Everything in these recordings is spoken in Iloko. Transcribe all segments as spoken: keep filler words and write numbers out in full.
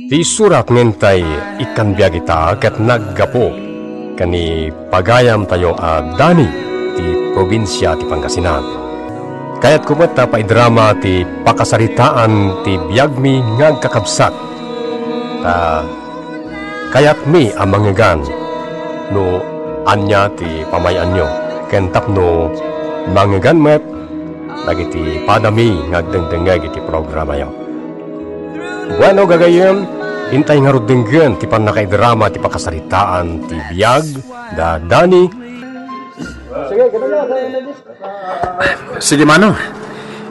Ti isurak nga intay ikkan biag ita ket naggapu ken ni pagayamtayo a Dani ti probinsia ti Pangasinan. Kayatko met a paidrama ti pakasaritaan ti biagmi nga agkakabsat. Ta kayatmi a mangngegan no ania ti pamay-anyo ken tapno mangngegan met dagiti padami nga agdengdengngeg iti programayo. Bueno, gagayyem, intay ngarud denggen ti pannakaidrama ti pakasaritaan ti biag da Dani. Sige, Manong.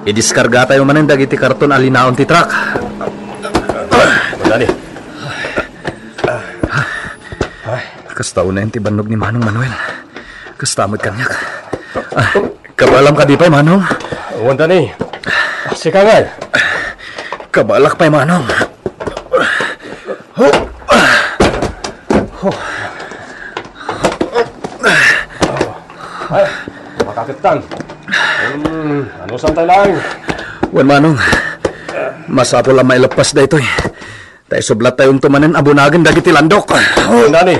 Idiskargatayo manen dagiti karton a linaon ti truck. Dani. Kasta unayen ti bannog ni Manong Manuel. Kasta met kaniak. Ah, kabaelam kadi pay, Manong? Wen, Dani. Sika ngay. Kabaelak pay, Manong. Ay, makakettang. Hmm, anusantayo laeng? Wen, Manong. Masapul a maileppas daytoy. Ta isublattayonto manen a bunagen dagiti landok. Dani,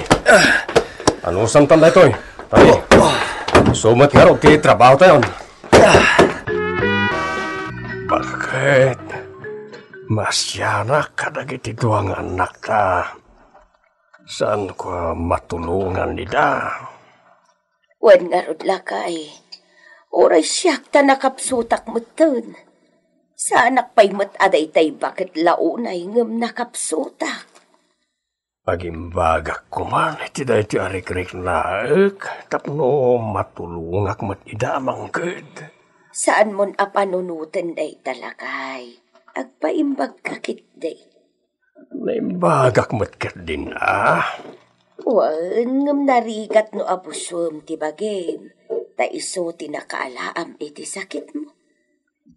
anusantan daytoy? Dani, isu met ngarud ti trabahotayon. Bakit? Maasianak kadagiti dua nga annakta. Saanko a matulongan ida? Wen ngarud, lakay, uray siak ta nakapsutak metten. Saanak pay met a daytay baket la unay ngem nakapsutak. Agimbagak koman iti daytoy a rikriknaek tapno matulongak met ida a mangked. Saanmon a panunoten dayta, lakay. Agpaimbagka ketdi. Naimbagak met ketdin a. Wen, ngem narigat no abusuem ti bagim, ta isu ti nakaalaam iti sakitmo.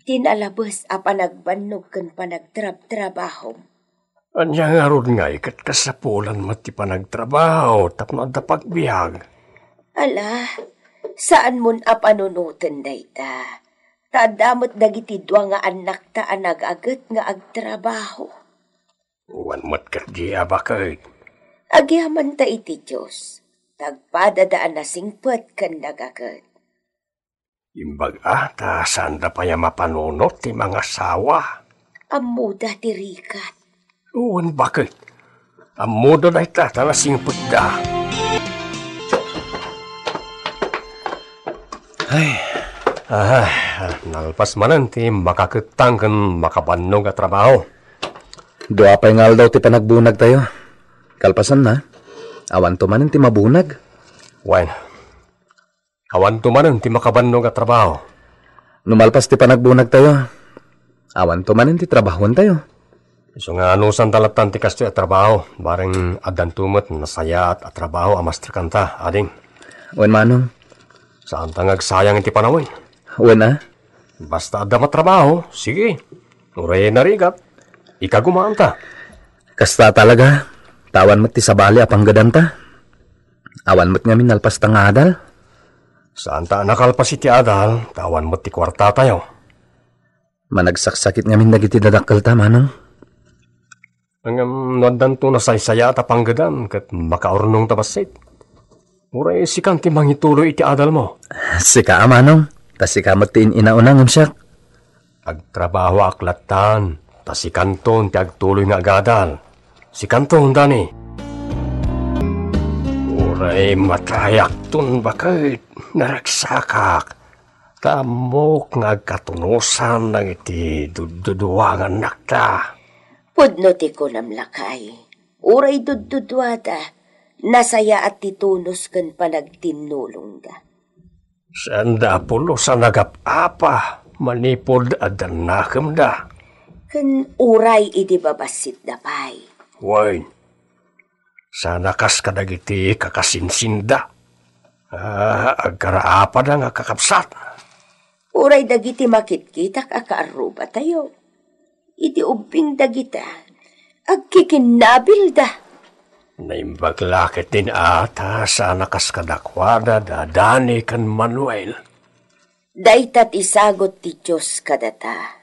Ti nalabes a panagbannog ken panagtrabtrabahom. Ania ngarud ngay ket kasapulan met ti panagtrabaho tapno adda pagbiag? Ala, saanmon a panunoten dayta. Ta adda met dagiti dua nga annakta a nagaget nga agtrabaho. Wen met ketdi a baket. Agyamanta iti Dios, ta agpadada a nasingpet ken nagaget. Imbag a, ta saanda pay a mapanunot ti mangasawa. Ammoda ti rigat. Wen, baket. Ammoda dayta, ta nasingpetda. Ay. Ah, nalpas manen ti makakettang ken makabannog a trabaho. Dua pay nga aldaw ti panagbunagtayo. Kalpasanna, awanto manen ti mabunag. Wen, awanto manen ti makabannog a trabaho. No malpas ti panagbunagtayo, awanto manen ti trabahuentayo. Isu nga anusanta lattan ti kastoy a trabaho, bareng addanto met nasayaat a trabaho a masterkanta, ading. Wen, Manong. Saanta nga agsayang iti panawen. Wen a? Basta adda matrabaho, sige. Uray narigat, ikagumaanta. Kasta talaga, ta awan met ti sabali a panggedanta. Awan met ngamin nalpasta nga adal. Saanta a nakalpas iti adal, ta awan met ti kuartatayo. Managsaksakit ngamin dagiti dadakkelta, Manong. Ngem no addanto nasaysayaat a panggedan ket makaurnongta bassit, uray sikan ti mangituloy iti adalmo. Sika a, Manong, ta sika met ti in-inauna ngem siak. Agtrabahoak lattan, ta sikanton ti agtuloy nga agadal. Sikanton, Dani. Uray matayakton baket, naragsakak, ta ammok nga agkatunosan dagiti duddudua nga annakta. Pudno ti kunam, lakay. Uray dudduduada, nasayaat ti tunos ken panagtinnulongda. Saanda a pulos a nagap-apa manipud adda nakemda. Ken uray idi babassitda pay. Wen, sana kas kadagiti kakasinsinda. Ah, agkaraapada nga kakabsat. Uray dagiti makitkitak a kaarrubatayo. Iti ubbing dagita, agkikinnabilda. Naimbag la ketdin a ta sana kas kadakuada da Dani ken Manuel. Dayta ti sagut ti Dios kadata.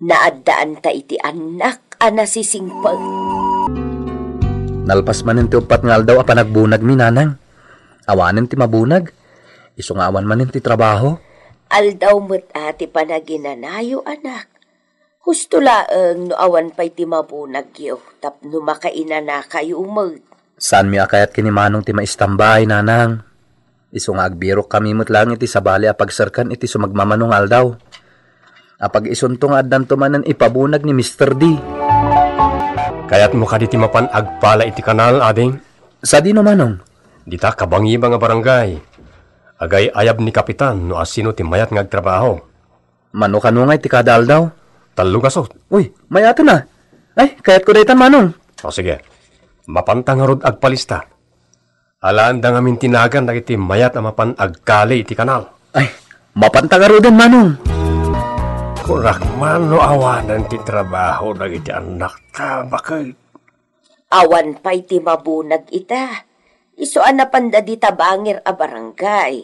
Naaddaanta iti annak a nasisingpet. Nalpas manen ti uppat nga aldaw a panagbunagmi, nanang. Awanen ti mabunag. Isu nga awan manen ti trabaho. Aldaw met a ti panaginanayo, anak. Husto laeng no awan pay ti mabunagyo tapno makainanakayo met. Saanmi a kayat ken ni Manong ti maistambay, nanang. Isu nga agbirokkami met laeng iti sabali a pagserkan iti sumagmamano nga aldaw. Apag-isunto nga addanto manen ipabunag ni Mister D. Kayatmo kadi ti mapan agpala iti kanal, ading? Sadino, Manong? Dita kabangiba nga barangay. Agay-ayab ni Kapitan no asino ti mayat nga agtrabaho. Mano kano nga iti kada aldaw? Tallo gasut. Uy, mayaten a. Ay, kayatko daytan, Manong. O, sige. Mapanta ngarud agpalista. Alaenda ngamin ti nagan dagiti mayat a mapan agkali iti kanal. Ay, mapanta ngaruden, Manong. Kunak man no awanen ti trabaho dagiti annakta, baket. Awan pay ti mabunag ita. Isu a napanda dita bangir a barangay.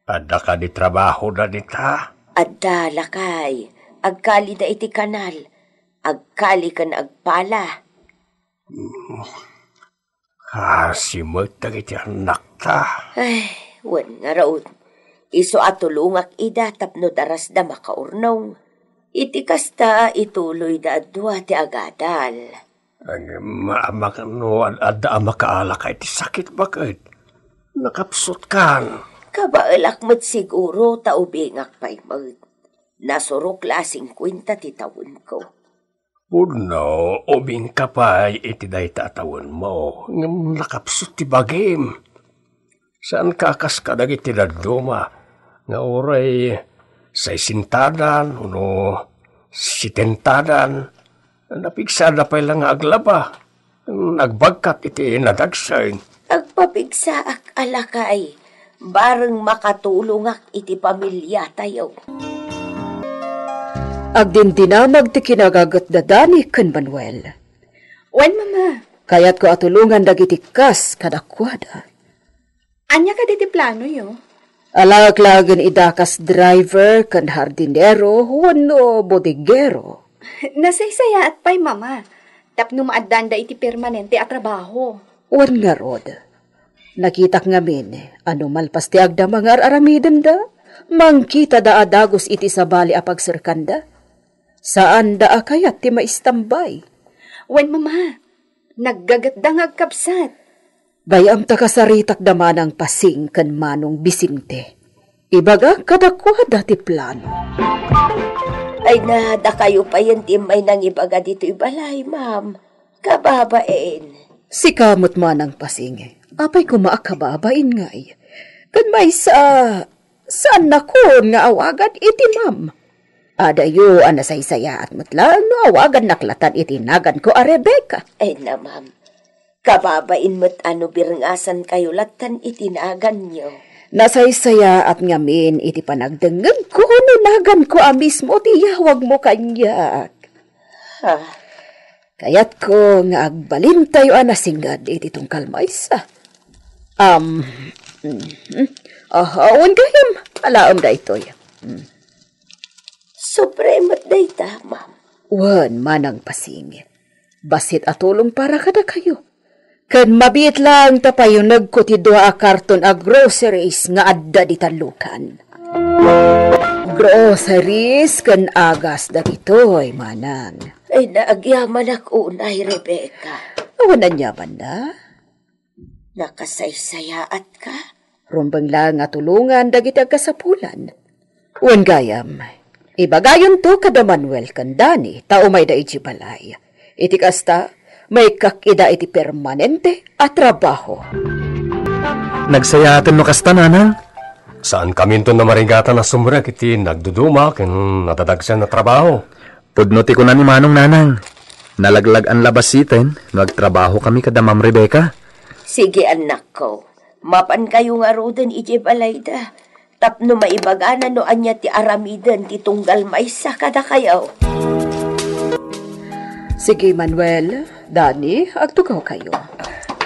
Adda kadi trabahoda dita? Adda, lakay. Agkalida iti kanal. Agkali ken agpala. Kasi met dagiti annakta. Ay, wen ngarud. Isu a tulongak ida tapno darasda makaurnong. Iti kasta, ituloyda a dua ti agadal. Ay, ma-, mak-, no ad-, adda a makaalaka iti sakit, baket. Nakapsutkan. Kabaelak met siguro ta ubingak pay met. Nasurok la a singkuenta ti tawenko. Pudno, ubingka pay iti dayta a tawenmo, ngem nakapsut ti bagim. Saanka a kas kadagiti dadduma nga uray saisentadan wenno setentadan, napigsada pay la nga aglaba. Nagbagkat iti nadagsen. Agpapigsaak a lakay, bareng makatulongak iti pamiliatayo. Agdindinamag ti kinagaget da Dani ken Manuel. Wen, Mama. Kayatko a tulongan dagiti kas kadakuada. Ania kadi ti planoyo? Alaek laengen ida kas driver ken hardinero wenno bodegero. Nasaysayaat pay, Mama, tapno maaddaanda iti permanente a trabaho. Wen ngarud, nakitak ngamin a no malpas ti agdama nga ar-aramidenda, mangkitada a dagus iti sabali a pagserkanda. Saanda a kayat ti maistambay. Wen, Mama, naggagetda nga agkabsat. Bay-am ta kasaritakda Manang Pasing ken Manong Bisinte. Ibagak kadakuada ti plano. Ay na, dakayo payen ti immay nangibaga ditoy balay, ma'am. Kababain. Sika met Manang Pasing. Apay koma a kababain ngay? Ken maysa, saannakon nga awagan iti ma'am. Adayo a nasaysayaat met laeng no awagannak latan iti naganko a Rebecca. Ay na, ma'am. Kababain met a no birngasankayo latan iti naganyo. Nasaysayaat ngamin iti panagdengngegko no naganko a mismo ti iyawagmo kaniak. Ha? Kayatko nga agbalintayo a nasinged iti tungkal maysa. Am, mhm. Aha, wen gayam, alaem daytoy. Mm. Sobre met dayta, ma'am. Wen, Manang Pasing. Bassit a tulong para kadakayo. Ken mabiit laeng ta payunegko ti dua a karton a groceries nga adda dita lukan. Groceries ken agas dagitoy, Manang. Ay, naagyamanak unay, Rebecca. Awan aniamanna? Nakasaysayaatka? Rumbeng laeng a tulongan dagiti agkasapulan. Wen gayam, ibagayonto kada Manuel ken Dani ta umayda idiay balay. Iti kasta, maikak ida iti permanente a trabaho. Nagsayaaten no kasta, Nanang? Saankaminton a marigatan a sumrek iti nagduduma ken nadadagsen a trabaho. Pudno ti kuna ni Manong, Nanang. Nalaglag-an la bassiten no agtrabahokami kada Ma'am Rebecca. Sige, annakko. Mapankayo ngaruden idiay balayda tapno maibagana no ania ti aramiden ti tunggal maysa kadakayo. Sige, Manuel, Dani, agtugawkayo.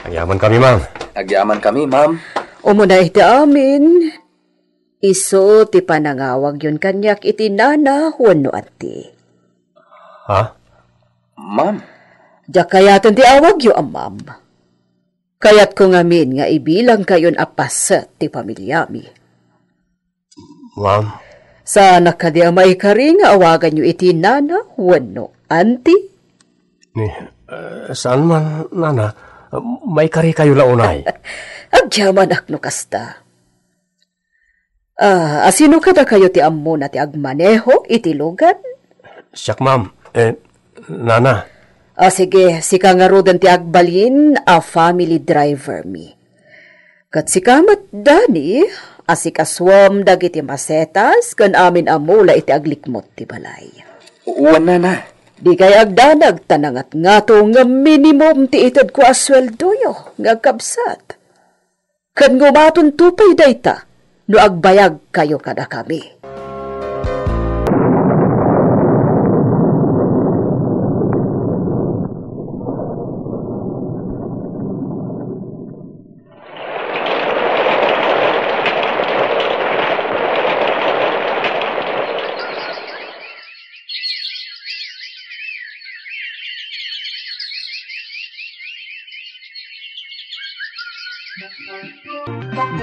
Agyamankami, ma'am. Agyamankami, ma'am. Umuna iti amin, isu ti panangawagyon kaniak iti nana wenno atti. Ha? Ma'am. Diak kayaten ti awagyo a ma'am. Kayatko ngamin nga ibilangkayon a paset ti familiami. Ma'am. Saanak kadi a maikari nga awaganyo iti nana wenno auntie? Ni, eh, saan man, nana. Maikarikayo la unay. Agyamanak no kasta. Ah, asino kadakayo ti ammona ti agmaneho iti lugan? Siak, ma'am. Eh, nana. Ah, sige, sika ngaruden ti agbalin a family driver mi. Ket sika met, Dani, asikasuem dagiti masetas ken amin a mula iti aglikmut ti balay. Wen, nana. Dikay agdanag ta nangatngato nga minimum ti itedko a sueldoyo nga agkabsat. Ken ngumatonto pay dayta no agbayagkayo kadakami.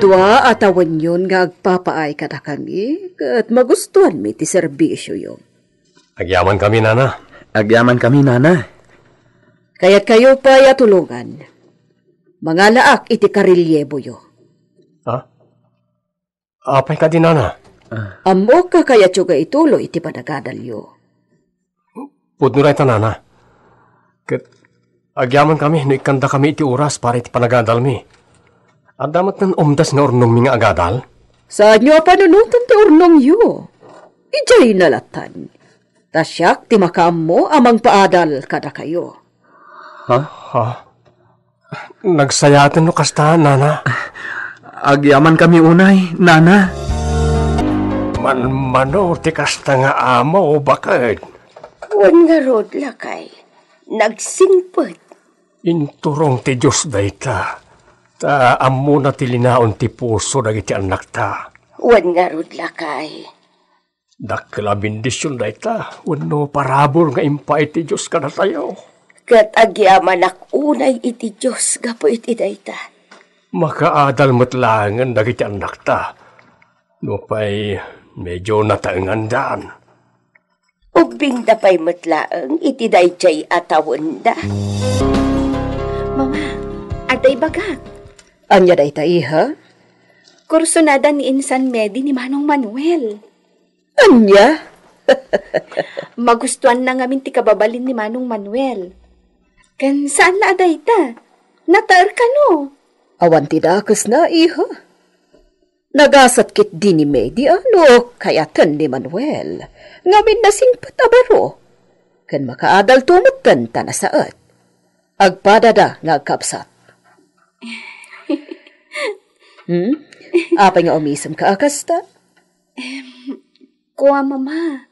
Dua a tawenyon nga agpapaay kadakami, ket magustuanmi ti serbisioyo. Agyamankami, nana. Agyamankami, nana. Kayatkayo pay a tulongan. Mangalaak iti karelyeboyo. Ha? Apay kadi, nana? Ah. Ammok a kayatyo nga ituloy iti panagadalyo. Pudno dayta, nana. Ket agyamankami no ikkandakami iti oras para iti panagadalmi. Adda met umdas nga urnongmi nga agadal? Saanyo a panunoten ti urnongyo. Idiay nalatan. Ta siak ti makaammo a mangpaadal kadakayo. Ha? Ha? Nagsayaten no kasta, nana? Agyamankami unay, nana. Manmano ti kasta nga amo, baket? Wen ngarud, lakay. Nagsingpet. Inturong ti Dios dayta. Ta ammona ti linaon ti puso dagiti annakta. Wen ngarud, lakay. Dakkel a bendision dayta wenno parabur nga impaay ti Dios kadatayo. Ket agyamanak unay iti Dios gapu iti dayta. Makaadal met laengen dagiti annakta, nupay medio nataengandan. Ubbingda pay met laeng iti daydiay a tawenda. Mama, adda ibagak. Ania dayta, iha? Kursonada ni insan Medi ni Manong Manuel. Ania? Magustuanna ngamin ti kababalin ni Manong Manuel. Ken saanna a dayta? Nataer kano? Awan ti dakesna, iha. Nagasat ketdi ni Medi a no kayaten ni Manuel ngamin nasingpet a baro. Ken makaadalto metten ta nasaet. Agpadada nga agkabsat. Hmm? Apay nga umisemka a kasta? Em, kua, Mama.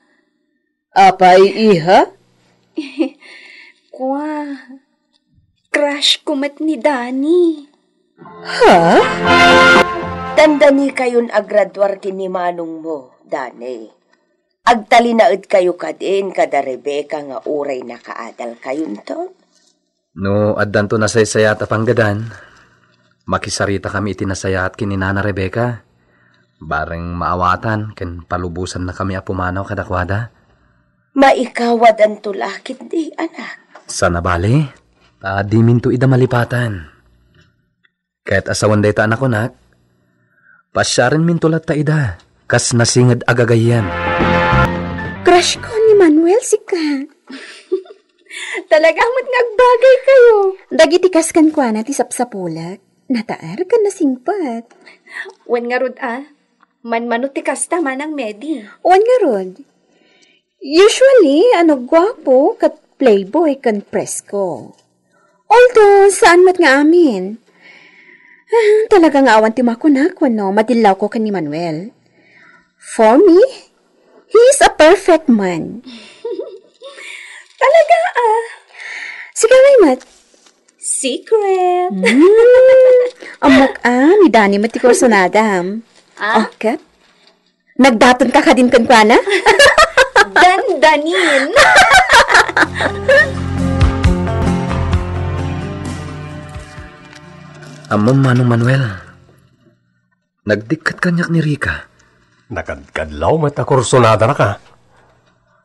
Apay, iha? Kua, crush ko met ni Dani. Ha? Dandanikayon a graduar ken ni manongmo, Dani. Agtalinaedkayo kadin kada Rebecca nga uray nakaadalkayonton? No addanto nasaysayaat a panggadan, makisaritakami iti nasayaat ken ni Nana Rebecca. Bareng maawatan ken palubosannakami a pumanaw kadakuada. Maikawadanto la ketdi, anak. Saan a bale, ta diminto ida malipatan. Ket a sawen dayta a nakunak, pasiarenminto latta ida kas nasinged a gagayyem. Crush ko ni Manuel sika. Talaga met nga agbagaykayo. Dagiti kas kenkuana ti sapsapulek, nataer ken nasingpet. Wen ngarud a, manmano ti kasta, Manang Medi. Wen ngarud. Usually, ano, guapo ket playboy ken presko. Although, saan met nga amin. Ah, talaga nga awan ti makunak wenno madillawko ken ni Manuel. For me, he is a perfect man. Talaga, ah. Sige, may mat. Secret. Hmm. Ammok, ah, ni Dani met ti kursunadam. Ah? Oh, ket? Nagdaton ka kadin kenkuana? Dandanin. Ammom, Manong Manuel, nagdikket kaniak ni Rica. Nakadkadlaw met a kursonadanaka.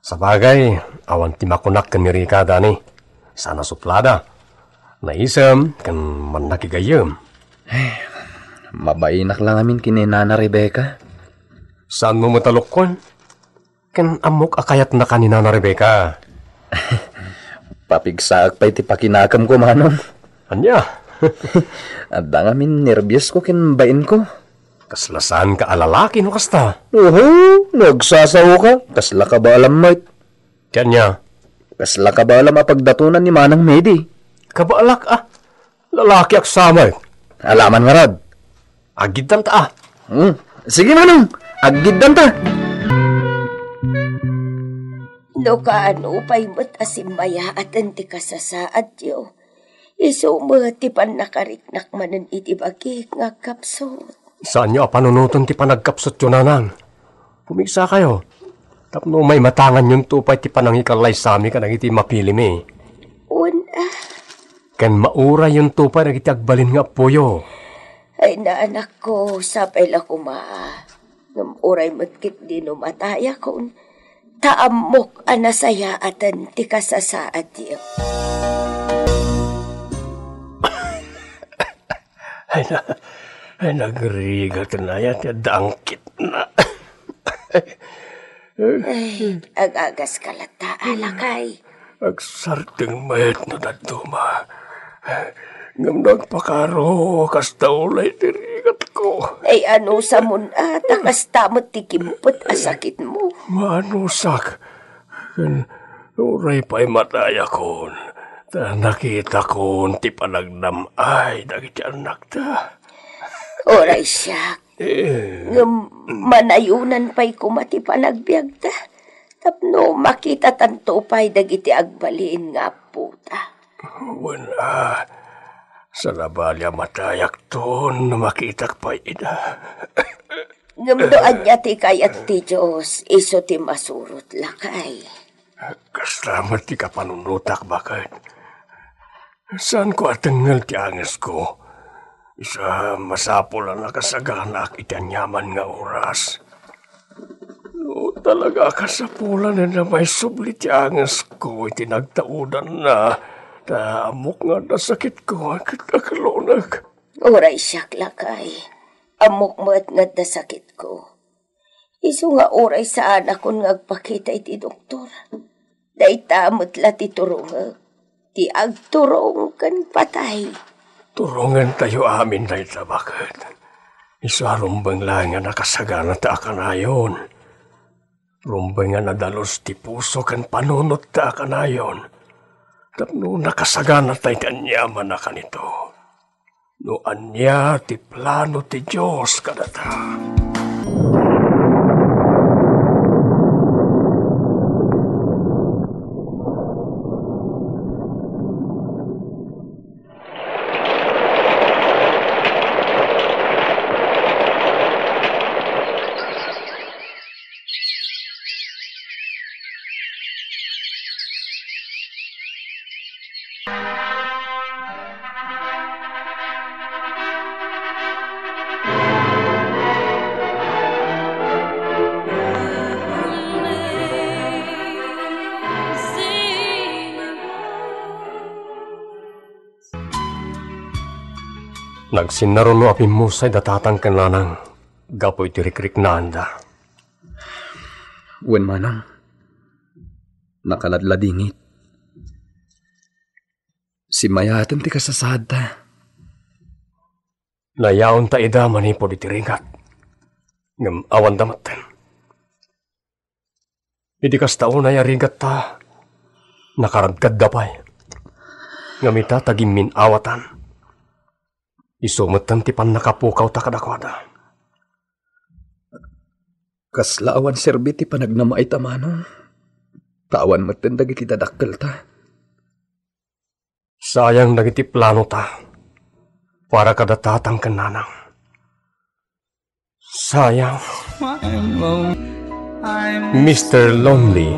Sabagay, awan ti makunak ken ni Rica, Dani. Saan a suplada. Naisem ken mannakigayyem. Mabainak la ngamin ken ni Nana Rebecca. Saanmo met a lukkon? Ken ammok a kayatnaka ni Nana Rebecca. Papigsaak pay ti pakinakemko, Manong. Ania? Adda ngamin nerbiosko ken bainko. Kasla saanka a lalaki no kasta? Oho, no agsasaoka, kasla kabaalam met. Ti ania? Kasla kabaalam a pagdatonan ni Manang Medi. Kabaalak a. Lalakiak sa met. Alaman ngarud. Aggiddanta a. Hmm. Sige, Manong. Aggiddanta. No kaano pay met a simmayaaten ti kasasaadyo, isu met ti pannakariknak manen iti bagik nga agkapsut. Saanyo a panunoten ti panagkapsutyo, Nanang. Pumigsakayo. Tapno maimatanganyonto pay ti panangikallaysami kadagiti mapilimi. Wen a. Ken maurayyonto pay dagiti agbalin nga appoyo. Ay, naanakko, sapay la koma. Ngem uray met ketdi no matayakon, ta ammok a nasayaaten ti kasasaadyo. Ay, na, ay, nagrigat na ya ti adda angkitna. Ay, agagaska latta, a lakay. Agsardeng met no dadduma. Ngem nagpakaro, kasta ulay ti rigatko. Ay, anusamon a, ta kasta met ti kimpet a sakitmo. Maanusak. Ken uray pay matayakon, ta nakitakon ti panagnam-ay dagiti annakta. Uray siak. Eh. Ngem manayonan pay koma ti panagbiagta, tapno makitatanto pay dagiti agbalin nga appota. Wen a, salabali a matayakton no makitak pay ida. Ngem no ania ti kayat ti Dios, isu ti masurot, lakay. Kasta met ti kapanunotak, baket. Saanko a tengngel ti angesko. Isu a masapul a nakasaganaak iti aniaman nga oras. No talaga a kasapulan a maisubli ti angesko iti nagtaudanna, ta ammok nga adda sakitko ket akalunek. Uray siak, lakay. Ammok met nga adda sakitko. Isu nga uray saanakon nga agpakita iti doktor. Dayta met la ti turongek, ti agturong ken patay. Turongentayo amin dayta, baket. Isu a rumbeng laeng nga nakasaganata a kanayon. Rumbeng nga nadalus ti puso ken panunotta a kanayon. Tapno nakasaganata iti aniaman a kanito. No ania ti plano ti Dios kadata. Nagsinnaruno a pimmusay da tatang ken nanang gapu iti rikriknaanda. Wen manang, nakaladladingit. Simmayaten ti kasasaadta. Nayaonta ida manipud iti rigat, ngem awanda metten. Idi kasta unay a rigatta, nakaradkadda pay. Ngem ita ta gimmin-awatan, isu metten ti pannakapukawta kadakuada. Kasla awan serbi ti panagnamaayta, manong, ta awan metten dagiti dadakkelta. Sayang dagiti planota para kada tatang ken nanang. Sayang. Mister Lonely,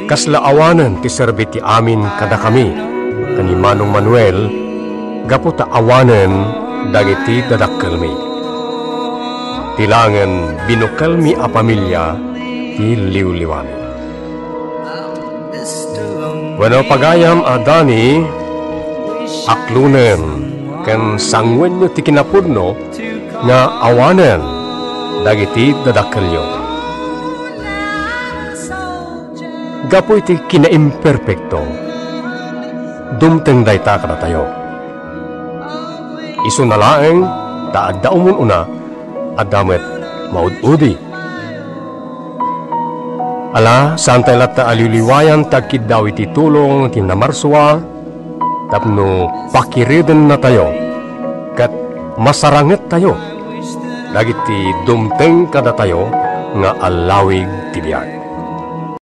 kasla awanen ti serbi ti amin kadakami ken ni Manong Manuel, gapu ta awanen dagiti dadakkelmi. Ti laengen binukelmi a pamilia ti liwliwami. Wenno, pagayam a Dani, aklonen ken sanguenyo ti kinapudno nga awanen dagiti dadakkelyo. Gapu iti kinaimperfekto, dumteng dayta kadatayo. Isuna laeng ta adda umun-una, adda met maud-udi. Ala, saantay latta a liwliwayan ti agkiddaw iti tulong ti namarsua tapno pakiridennatayo ket masarangettayo dagiti dumteng kadatayo nga allawig ti biag.